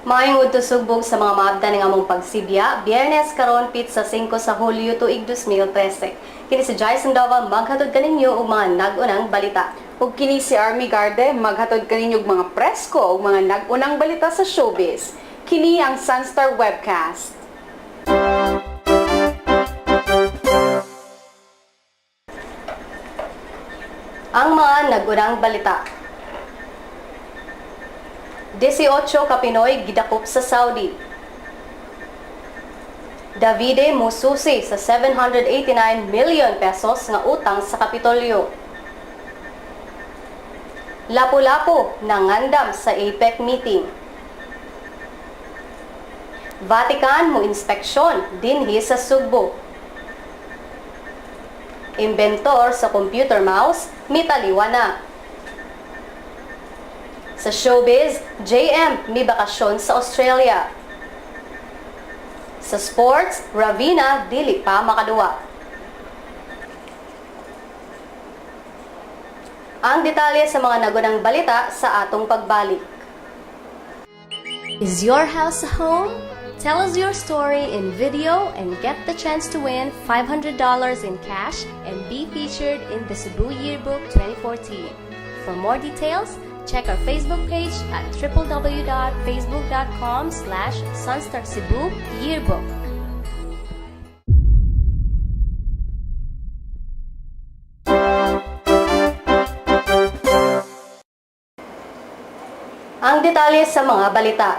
Maayong udto, Sugbong, sa mga maabdan ng among pagsibya, Biyernes karon, pitsa 5 sa Hulyo tuig 2013. Kini si Jai Sandoval, maghatod kaninyo og mga nag-unang balita. Ug kini si Army Garde, maghatod kaninyo og mga presko ug mga nag-unang balita sa showbiz. Kini ang Sunstar Webcast. Ang mga nag-unang balita. 18 ka Pinoy gidakop sa Saudi. Davide mususi sa 789 million pesos nga utang sa Kapitolyo. Lapu-Lapu nangandam sa APEC meeting. Vatican mo inspeksyon dinhi sa Sugbo. Inventor sa computer mouse mitaliwa na. Sa showbiz, JM mi bakasyon sa Australia. Sa sports, Ravena dili pa makaduwa. Ang detalye sa mga nagunang balita sa atong pagbalik. Is your house a home? Tell us your story in video and get the chance to win $500 in cash and be featured in the Cebu Yearbook 2014. For more details, check our Facebook page at www.facebook.com/sunstarcebuyearbook. Ang detalye sa mga balita.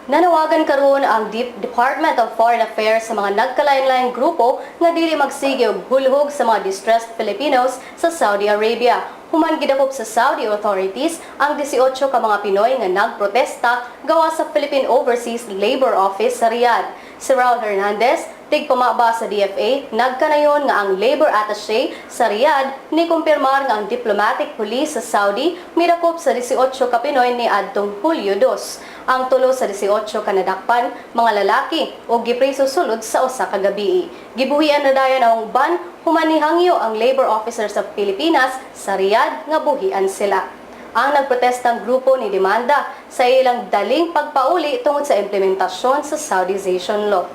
Nanawagan karon ang Department of Foreign Affairs sa mga nagkalain-laing grupo nga dili magsige og hulhog sa mga distressed Filipinos sa Saudi Arabia. Human gidakop sa Saudi authorities ang 18 ka mga Pinoy nga nagprotesta gawa sa Philippine Overseas Labor Office sa Riyadh. Si Raul Hernandez, tigpamaba sa DFA, nagkanayon nga ang labor attaché sa Riyadh ni kumpirmar nga ang diplomatic police sa Saudi midakop sa 18 ka Pinoy ni adtong Hulyo 2. Ang tulo sa 18 ka nadakpan, mga lalaki o gipriso sulod sa usa ka gabii. Gibuhian na dayon ang uban human nihangyo ang labor officer sa Pilipinas sa Riyadh nga buhian sila. Ang nagprotestang grupo ni demanda sa ilang daling pagpauli tungod sa implementasyon sa Saudization Law.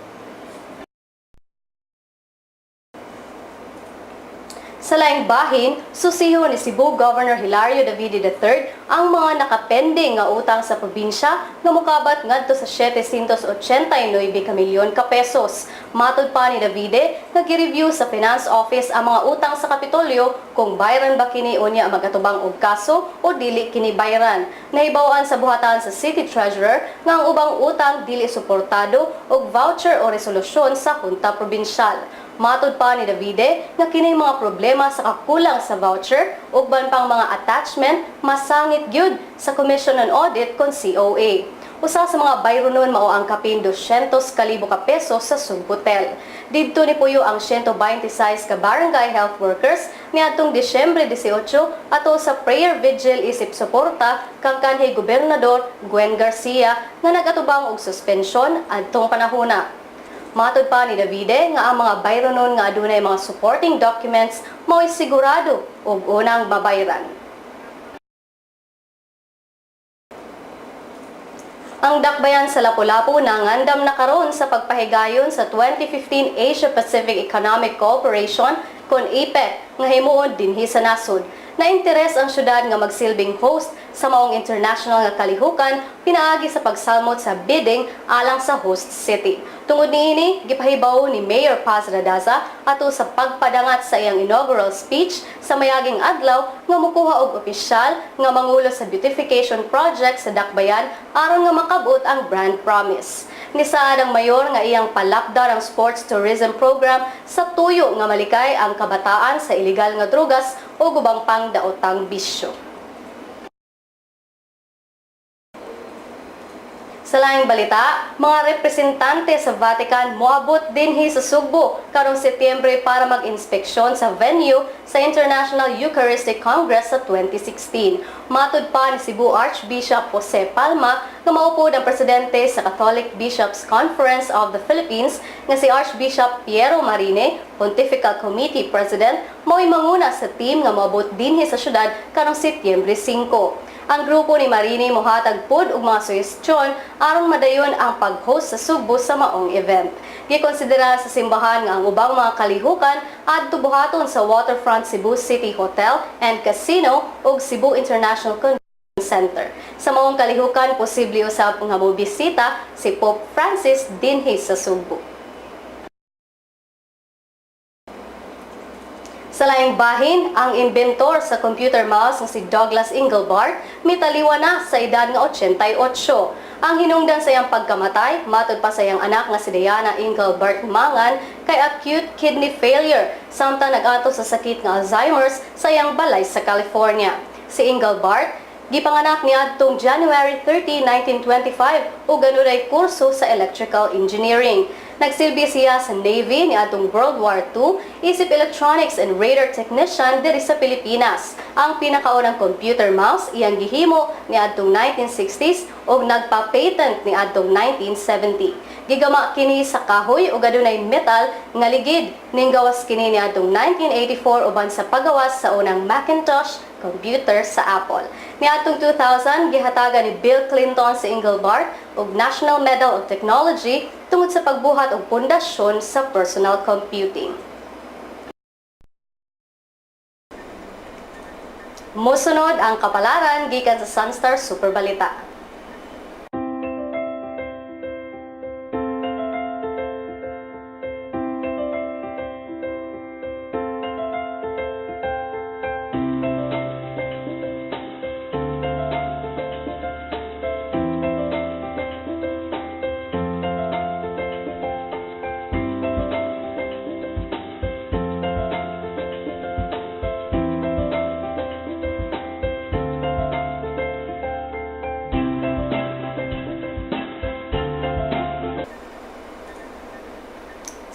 Sa laing bahin, susiho ni Cebu Governor Hilario Davide III ang mga nakapending nga utang sa probinsya nga mukabat ngadto sa 789 ka milyon ka pesos. Matod pa ni Davide, nag-review sa Finance Office ang mga utang sa Kapitolyo kung bayran ba kini unya magatubang og kaso o dili kini bayran. Nahibaw-an sa buhatan sa City Treasurer nga ang ubang utang dili suportado og voucher o resolusyon sa Junta Probinsyal. Matod pa ni Davide nga kini mga problema sa kakulang sa voucher ug uban pang mga attachment masangit gyud sa Commission on Audit kon COA. Usa sa mga bayronon mao ang kapin 200 kalibo ka pesos sa Sugbutel. Didto ni puyo ang 126 ka barangay health workers niadtong Disyembre 18 ato sa prayer vigil isip suporta kang kanhi Gobernador Gwen Garcia nga nagatubang og suspensyon adtong panahona. Matod pa ni Davide nga ang mga bayronon nga adunay mga supporting documents mao'y sigurado og unang mabayran. Ang dakbayan sa Lapu-Lapu nangandam na karon sa pagpahigayon sa 2015 Asia Pacific Economic Cooperation kon APEC nga himuon dinhi sa nasod. Na-interes ang syudad nga magsilbing host sa maong international nga kalihukan pinaagi sa pagsalmot sa bidding alang sa host city. Tungod niini, gipahibaw ni Mayor Paz Radaza ato sa pagpadangat sa iyang inaugural speech sa mayaging adlaw nga mukuha og opisyal nga mangulo sa beautification project sa Dakbayan aron nga makabot ang brand promise. Nisaad ang mayor nga iyang palapdan ang sports tourism program sa tuyo nga malikay ang kabataan sa ilegal nga drugas o ubang pang daotang bisyo. Sa laing balita, mga representante sa Vatican moabot dinhi sa Sugbo karong Setyembre para mag-inspeksyon sa venue sa International Eucharistic Congress sa 2016. Matud pa ni Cebu Archbishop Jose Palma nga maupod ang presidente sa Catholic Bishops Conference of the Philippines nga si Archbishop Piero Marine. Pontifical Committee President, mao'y manguna sa team nga moabot dinhi sa syudad karong Setyembre 5. Ang grupo ni Marini mohatag pod og mga suhestyon aron madayon ang pag-host sa Sugbo sa maong event. Gikonsidera sa simbahan nga ang ubang mga kalihukan adto buhaton sa Waterfront Cebu City Hotel and Casino ug Cebu International Convention Center. Sa maong kalihukan, posible usab nga mobisita si Pope Francis dinhi sa Sugbo. Sa laing bahin, ang inventor sa computer mouse nga si Douglas Engelbart mitaliwa na sa edad nga 88. Ang hinungdan sa iyang pagkamatay, matod pa sa iyang anak nga si Diana Engelbart Mangan, kay acute kidney failure samtang nag-antos sa sakit nga Alzheimer's sa iyang balay sa California. Si Engelbart gipanganak niadtong January 30, 1925 ug adunay kurso sa electrical engineering. Nagsilbi siya sa Navy niadtong World War II isip electronics and radar technician diri sa Pilipinas. Ang pinakaunang computer mouse iyang gihimo niadtong 1960s ug nagpa-patent niadtong 1970. Gigama kini sa kahoy ug adunay metal nga ligid. Ninggawas kini niadtong 1984 uban sa pagawas sa unang Macintosh computer sa Apple. Niadtong 2000, gihatagan ni Bill Clinton si Engelbart og National Medal of Technology tungod sa pagbuhat og pundasyon sa personal computing. Mosunod ang kapalaran gikan sa Sunstar Super Balita.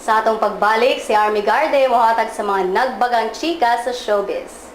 Sa atong pagbalik, si Army Garde mohatag sa mga nagbagang chika sa showbiz.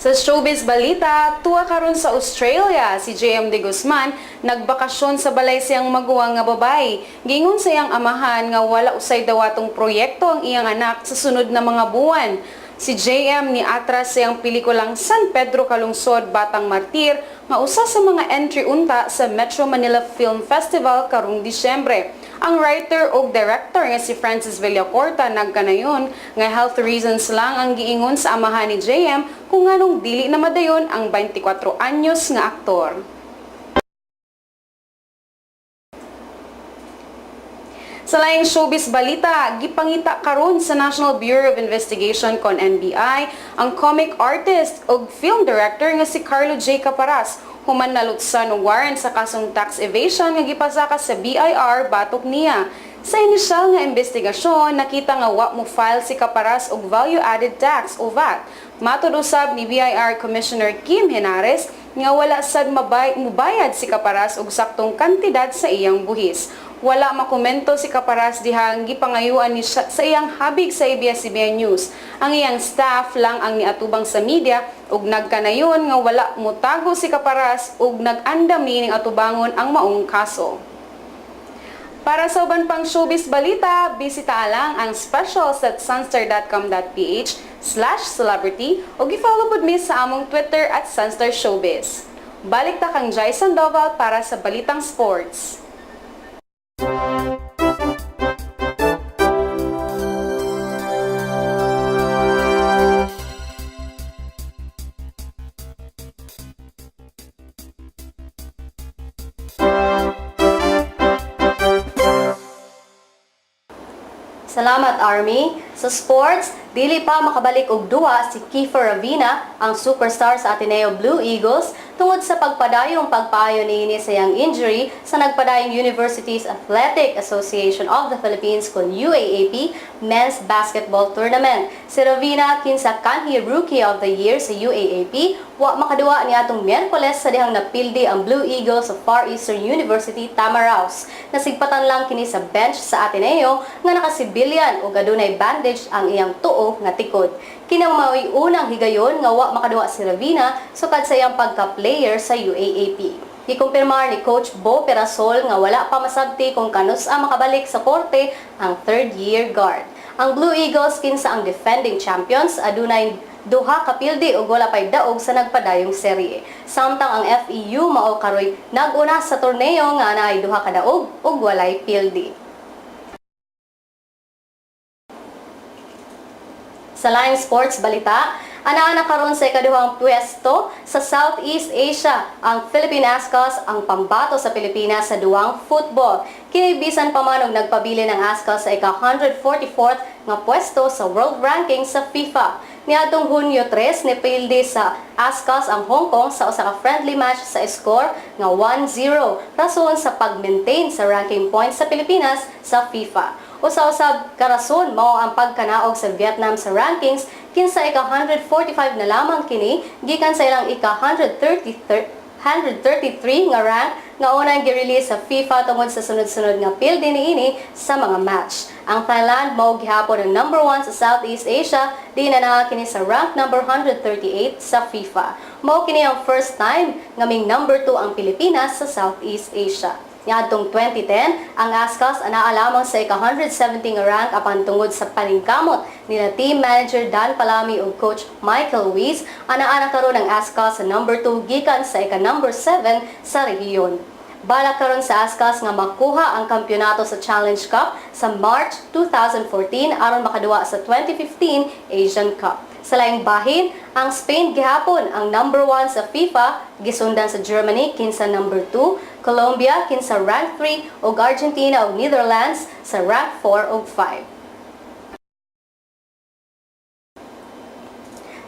Sa showbiz balita, tuwa karon sa Australia si JM De Guzman nagbakasyon sa balay siyang maguwang nga babae. Giingon sa iyang amahan nga wala usay dawatong proyekto ang iyang anak sa sunod na mga buwan. Si JM ni atras sa iyang pelikulang San Pedro Calungsod Batang Martir nga usa sa mga entry unta sa Metro Manila Film Festival karong Disyembre. Ang writer ug director nga si Francis Villacorta nagkanayon nga health reasons lang ang giingon sa amahan ni JM kung nganong dili na madayon ang 24 anyos nga aktor. Sa laing showbiz balita, gipangita karon sa National Bureau of Investigation kon NBI ang comic artist ug film director nga si Carlo J. Caparas human nalutsan og warrant sa kasong tax evasion nga gipasaka sa BIR batok niya. Sa inisyal nga investigasyon, nakita nga wa mo file si Caparas og value added tax o VAT. Matod usab ni BIR Commissioner Kim Henares nga wala sad mubayad si Caparas og saktong kantidad sa iyang buhis. Wala makomento si Caparas dihang gipangayuan ni siya sa iyang habig sa ABS-CBN News. Ang iyang staff lang ang niatubang sa media ug nagkanayon nga wala motago si Caparas ug nag-andam niining atubangon ang maong kaso. Para sa uban pang showbiz balita, bisita lang ang specials at sunstar.com.ph/celebrity o gi-follow pod mi sa among Twitter @SunstarShowbiz. Balik ta kang Jai Sandoval para sa Balitang Sports. Salamat, Army. Sa sports, dili pa makabalik og duwa si Kiefer Ravena, ang superstar sa Ateneo Blue Eagles, tungod sa pagpadayong pagpaayo niini sa iyang injury sa nagpadayong Universities Athletic Association of the Philippines kon UAAP Men's Basketball Tournament. Si Ravena, kinsa kanhi Rookie of the Year sa UAAP, wa makaduwa ni atong Miyerkules sa dihang napildi ang Blue Eagles sa Far Eastern University Tamaraws. Nasigpatan lang kini sa bench sa Ateneo nga nakasibilyan ug adunay bandage ang iyang tuo nga tikod. Kini mao'y unang higayon nga wa makaduwa si Ravena sukad sa iyang pagka-player sa UAAP. Gikumpirmar ni Coach Bo Perasol nga wala pa masabti kung kanus-a makabalik sa korte ang third year guard. Ang Blue Eagles, kinsa ang defending champions, adunay duha ka pildi ug wala pay daog sa nagpadayong serye. Samtang ang FEU mao karoy nag-una sa torneo nga naay duha ka daog ug walay pildi. Sa laing sports balita, anaa na karon sa ikaduhang pwesto sa Southeast Asia ang Philippine Azkals, ang pambato sa Pilipinas sa duwang football. Kini bisan pa man og nagpabilin ang Azkals sa ika-144th nga pwesto sa world ranking sa FIFA. Niadtong Hunyo 3, nipildi sa Azkals ang Hong Kong sa usa ka friendly match sa score nga 1-0, rason sa pag-maintain sa ranking points sa Pilipinas sa FIFA. Usa-usab karason mao ang pagkanaog sa Vietnam sa rankings, kinsa ika-145 na lamang kini gikan sa ilang ika-133 133 nga rank nga unang gi-release sa FIFA tungod sa sunod-sunod nga pildi niini sa mga match. Ang Thailand mao gihapon ang number 1 sa Southeast Asia, di na naa kini sa rank number 138 sa FIFA. Mao kini ang first time nga ming number 2 ang Pilipinas sa Southeast Asia. Niadtong 2010, ang Azkals anaa lamang sa ika-170 nga rank, apan tungod sa paningkamot nila team manager Dan Palami ug coach Michael Weiss, anaa na karon ang Azkals sa number 2 gikan sa ika-number 7 sa rehiyon. Balak karon sa Azkals nga makuha ang kampyonato sa Challenge Cup sa March 2014 aron makaduwa sa 2015 Asian Cup. Sa laing bahin, ang Spain gihapon ang number 1 sa FIFA, gisundan sa Germany kinsa number 2, Colombia kinsa rank 3 ug Argentina ug Netherlands sa rank 4 ug 5.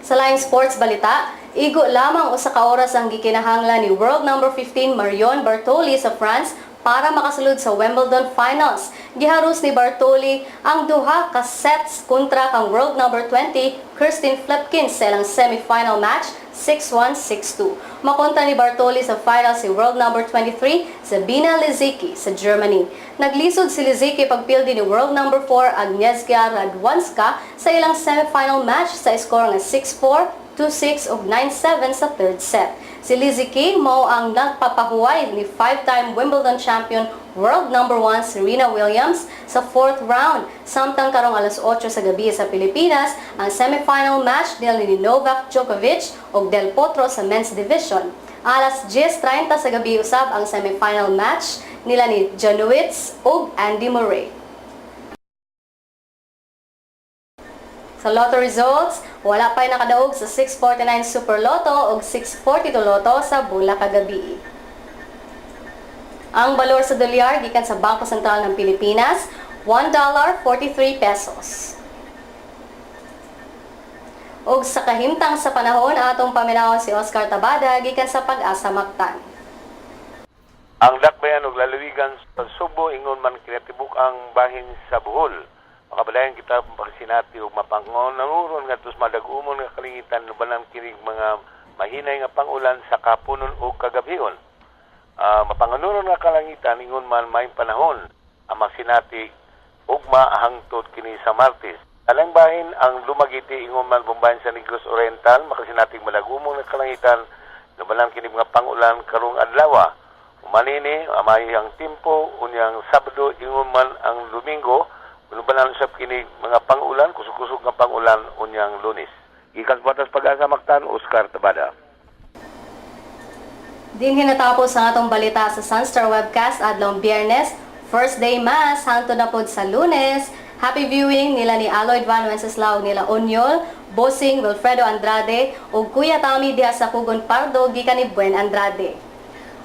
Sa laing sports balita, igo lamang usa ka oras ang gikinahanglan ni world number 15 Marion Bartoli sa France para makasulod sa Wimbledon Finals. Giharus ni Bartoli ang duha ka sets kontra kang world number 20 Kirsten Flipkens sa ilang semifinal match 6-1, 6-2. Makontra ni Bartoli sa final si world number 23 Sabine Lisicki sa Germany. Naglisod si Lisicki pagpildi ni world number 4 Agnieszka Radwanska sa ilang semifinal match sa score nga 6-4, 2-6 ug 9-7 sa third set. Si Lisicki mao ang nagpapahuway ni five-time Wimbledon champion, world number 1 Serena Williams sa fourth round. Samtang karong alas 8 sa gabi sa Pilipinas, ang semifinal match nila ni Novak Djokovic ug Del Potro sa men's division. Alas 10:30 sa gabi usab ang semifinal match nila ni Janowicz ug Andy Murray. Sa lotto results, wala pa'y nakadaog sa 649 Super Lotto ug 642 Lotto sa bula kagabi. Ang balor sa dolyar gikan sa Bangko Sentral ng Pilipinas, $1.43 pesos. Ug sa kahimtang sa panahon, atong paminawon si Oscar Tabada gikan sa Pag-asa Mactan. Ang dakbayan og lalawigan sa Subo ingon man kinatibuk ang bahin sa Bohol. Makabalayan kita pagsinati og mapangunanuron ngadto sa madag-umon nga kalingitan, lubanan kinig mga mahinay nga pangulan sa kapunon ug kagabhion. Mapanganuron nga kalangitan, ingon man may panahon ang masinati ugma hangtod kini sa Martes. Alang bahin ang Dumaguete, ingon man bumbahin sa Negros Oriental, makasinating malagumong nga kalangitan, lubanan kini mga pangulan karong adlaw. Umanini, amay ang timpo, unyang Sabado, ingon man ang Domingo, lubanan usab kini mga pangulan, kusog-kusog nga pangulan unyang Lunes. Gikan sa Batas Pag-asa Mactan, Oscar Tabada. Dinhi natapos ang atong balita sa Sunstar Webcast adlong Biyernes, first day mass, hangtod na pod sa Lunes. Happy viewing nila ni Aloy Van Wenceslao, nila Onyol, Bossing Wilfredo Andrade ug Kuya Tami diha sa Kugon Pardo gikan ni Buen Andrade.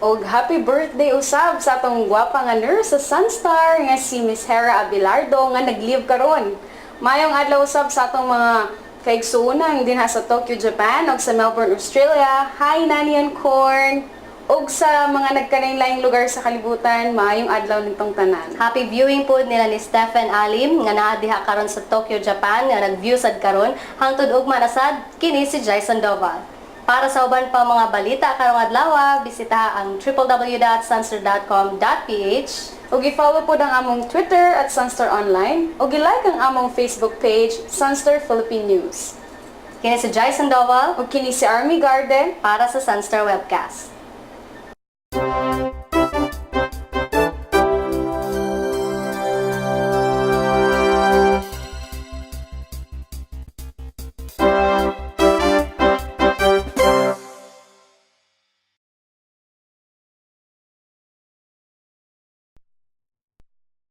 Og happy birthday usab sa atong gwapa nga nurse sa Sunstar nga si Miss Hera Abelardo nga nag-leave karon. Mayong adlaw usab sa atong mga kaigsuonan dinha sa Tokyo, Japan ug sa Melbourne, Australia. Hi, Nani and Corn. Ug sa mga nagkalain-laing lugar sa kalibutan, maayong adlaw nitong tanan. Happy viewing po nila ni Stephen Alim nga naa diha karon sa Tokyo, Japan, nga nag-view sad karon. Hangtod ugma na sad, kini si Jai Sandoval. Para sa uban pa mga balita karong adlaw, bisita ang www.sunstar.com.ph. Ug i-follow pod ang among Twitter @SunstarOnline ug i-like ang among Facebook page, Sunstar Philippine News. Kini si Jai Sandoval Ug kini si Army Garde para sa Sunstar Webcast.